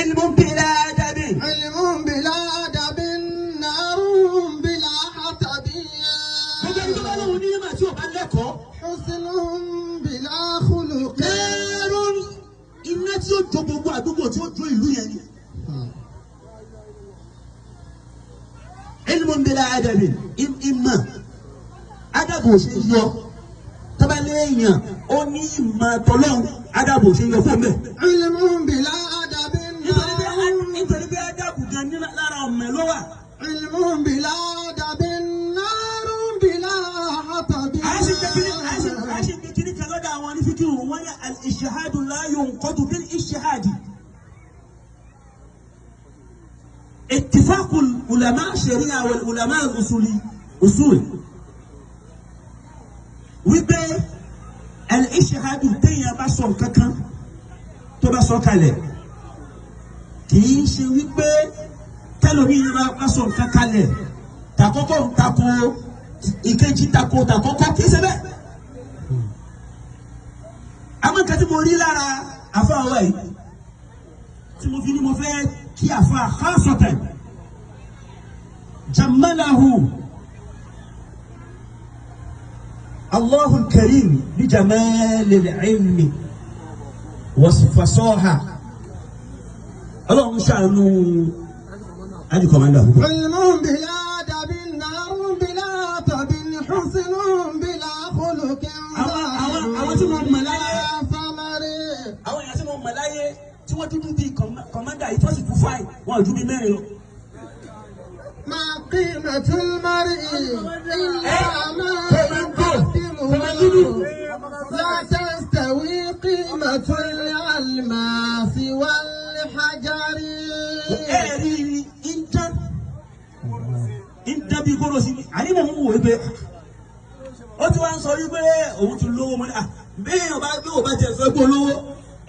Ilmun bila adabin. علم بلا أدب نار بلا حطب. Gbogbo ẹni tó bá lóhun ní mímọ̀ tí ò bá lẹ́kọ̀ọ́. حسن بلا خلق. Ẹ̀rọ iná tí ó jó gbogbo àdúgbò tí ó jó ìlú yẹn ni. Ilmun bila adabin ìmọ̀ adabu ò ṣe yọ tọ́ba léèyàn ó ní ìmọ̀ tọ́lọ́hún adabu ò ṣe yọ fún bẹ́ẹ̀. علم بلا أدب Nítorí pé نار. nítorí pé adabu gan ní lára ọmọ ẹ̀ ló wà. علم بلا أدب نار بلا حطب. A ṣe gbé kíní kan lọ́dọ̀ àwọn onífíkìrù wọ́n ní al-ijtihadu la yunqadu bil-ijtihadi. Ittifaqu ulama sharia wal ulama usuli usul wípé al-ijtihadu téèyàn bá sọ nǹkan kan tó bá sọ kalẹ̀ kì í ṣe wípé tẹlomi bá sọ nǹkan kalẹ̀ tàkọ́kọ́ ń tako ìkejì tako tàkọ́kọ́ kì í ṣe bẹ́ẹ̀. Àmọ́ nǹkan tí mo rí lára àfa wa yìí tí mo fi ní mo fẹ́ kí àfa khasatan jammalahu Allahu al-karim bi jamalil ilmi was-fasaha ọlọ́run ṣàánú adi kọ̀mándà púpọ̀. علم بلا أدب نار بلا حطب حسن بلا خلق. Àwọn tí mo mọ̀ láyé. بلا ثمر. Àwọn èèyàn tí mo mọ̀ láyé tí wọ́n dúdú bíi kọ̀mándà yìí tó sì kú fáì wọn ò ju bíi mẹ́rin lọ. ما قيمة المرء إلا ما يقدمه. لا تستوي قيمة الألماس والحجر. Ẹ rí i ń dán ń dán bíi kóró sí mi àní mò ń wò ó pé ó ti wá ń sọ wípé òun ti lówó mọ́ ní à bẹ́ẹ̀ ọba bí ò bá tiẹ̀ sọ pé olówó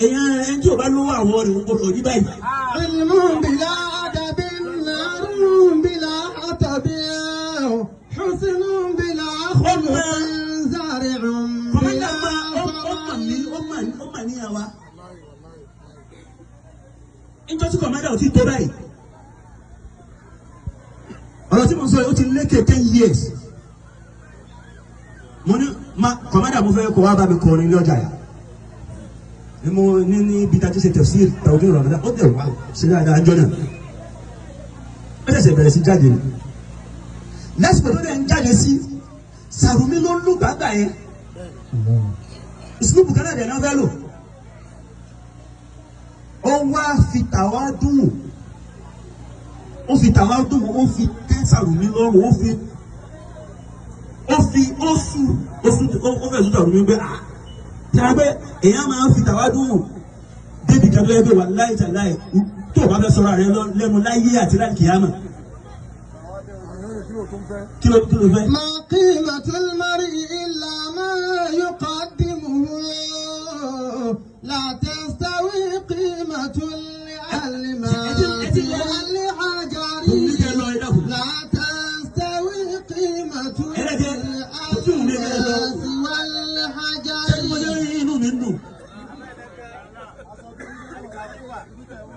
èèyàn ẹni tí ò bá lówó àwọn rẹ̀ ń gbọdọ̀ rí báyìí. علم بلا أدب نار بلا حطب حسن بلا خلق زارع Kọ̀mọ́ndà بلا máa ó mọ̀ mí ثمر. ó mọ̀ ó mọ̀ níyà wa. Níjọ́ tí kọ̀mọ́ndà ò ti tó báyìí. Ọ̀rọ̀ tí mo sọ yìí ó ti lékè 10 years. Mo ní ma kọ̀mọ́ndà mo fẹ́ kó wá bá mi kọrin lọ́jà yà. Ni mo ní ní ibi tá a ti ṣe tafsir tàwọn Ramadan ó dẹ̀ wá ṣe dáadáa jọ náà. Ó ṣẹ̀ṣẹ̀ bẹ̀rẹ̀ sí jáde ni. Lásìkò tó dẹ̀ ń jáde sí, Sàrùmí ló ń lù gbàgbà yẹn ìsìlúùpù kan náà dẹ̀ náà fẹ́ lò ó wá fi tàwa dùn ó fi tàwa dùn ó fi tẹ́ Sàrùmí lọ́rùn ó fi ó fi ó sù ó sù ó fẹ́ sùn Sàrùmí pé ah tí a gbé èèyàn máa ń fi tàwa dùn débi kan tó yẹ pé wà láì tà láì tó o bá fẹ́ sọ̀rọ̀ rẹ lẹ́nu láyé àti láì kìyàmà kí ló fẹ́. ما قيمة المرء إلا ما يقدمه. لا تستوي قيمة الألماس والحجر. لا تستوي قيمة الألماس والحجر. Ṣé mo lè rí inú mi dùn?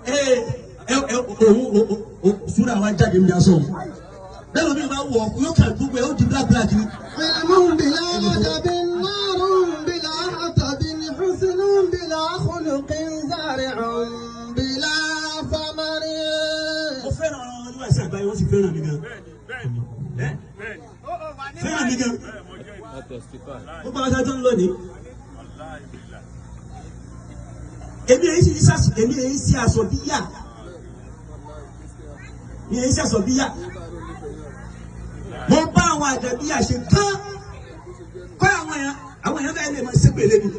Ee ẹ ẹ òun súra wa jáde ní aṣọ. Bẹ́ẹ̀ ló ní ìbá wọ̀ yóò kà gbogbo ẹ̀ ó di black black ni. علم بلا أدب نار بلا حطب حسن بلا خلق زارع بلا ثمر. Mo fẹ́ràn ọ̀rọ̀ oníwà ìsìn àgbáyé wọ́n sì fẹ́ràn mi gan. Ẹ́ fẹ́ràn mi gan. Gbogbo àwọn aṣáájú ń lọ ní. Èmi èyí sì sàṣ èmi èyí sì aṣọ bí yà. Mi èyí sì aṣọ bí yà. Mo bá àwọn àjàbíyà ṣe kán. Kọ́ àwọn èèyàn bẹ́ẹ̀ lè máa ṣépè lé mi.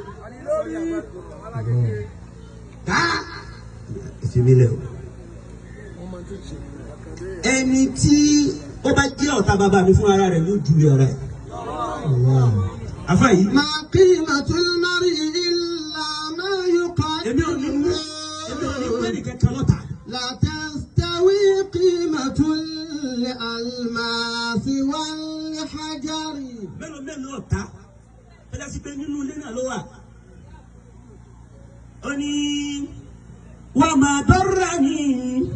Ká ìfimi lẹ̀ o. Ẹni tí ó bá jẹ́ ọ̀tá bàbá mi fún ara rẹ̀ ló ju ọ̀rẹ́. Àfa yìí. ما قيمة المرء إلا ما Èmi ò ní mú èmi ò ní mú يقدمه. ẹnìkan kan lọ́tà. لا تستوي قيمة الألماس والحجر. Mélòó mélòó ọ̀tá tọ́já sí pé nínú ilé náà ló wà. Ó ní وما ضرني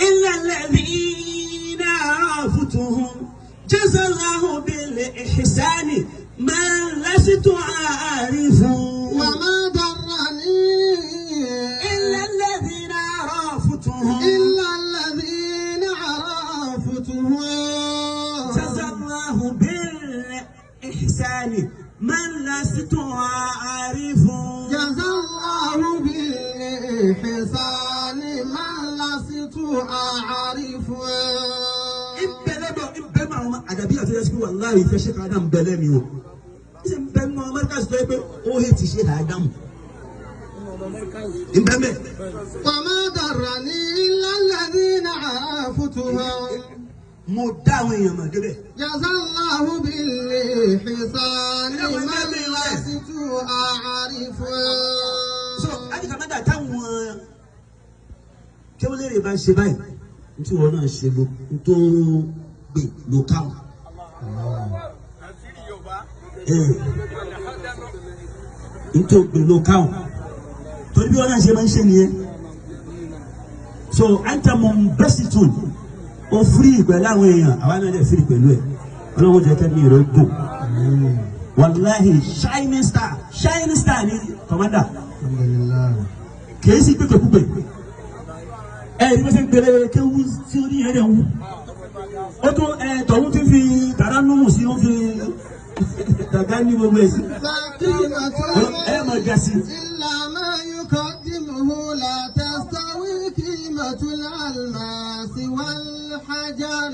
إلا الذين عرفتهم جزى الله بالإحسان ما لست أعرف وما ضرني إلا الذين عرفتهم إلا الذين عرفتهم جزى الله بالإحسان من لست أعرف جزى الله بالإحسان من لست أعرف ìbẹ̀lẹ́bọ̀ ìbẹ̀mọ̀ àwọn àdàbí àti ẹ̀sìn wà láàyè ìfẹ́ ṣe kàdá ń bẹ̀lẹ́ mi o ṣe ń bẹ̀mọ̀ amẹ́ríkà sọ pé ó hẹ́ ti ṣe kàdá mu ìbẹ̀mẹ̀ وما ضرني إلا الذين عرفتهم mo dá àwọn èèyàn mọ̀ débẹ̀ جزى الله بالإحسان من لست أعرف so adìkàmẹ́dà táwọn kéwọ́lérè bá ń ṣe báyìí ntí wọn náà ṣe ló tó gbè ló káwọn. Ntó gbè ló káwọn torí bí wọn náà ṣe máa ń ṣe nìyẹn so anta munbasitun o firi pẹ̀lú àwọn èèyàn àwa náà dẹ̀ firi pẹ̀lú ẹ̀ ọlọ́run jẹ́ kẹ́mi rẹ̀ gùn wàláhì shining star shining star ni commander Alhamdulillah. kìí sí pípẹ́pípẹ́ ẹ ní bẹ́sẹ̀ ń pèrè kéwú tí ó ní ẹ̀rẹ̀ ń wú ó tún ẹ tọ̀hún ti fi tàrà númù sí ó fi tàgá ní gbogbo ẹ̀ sí لا قيمة ẹ mọ̀ ga sí. إلا ما يقدمه لا تستوي قيمة الألماس والحجر.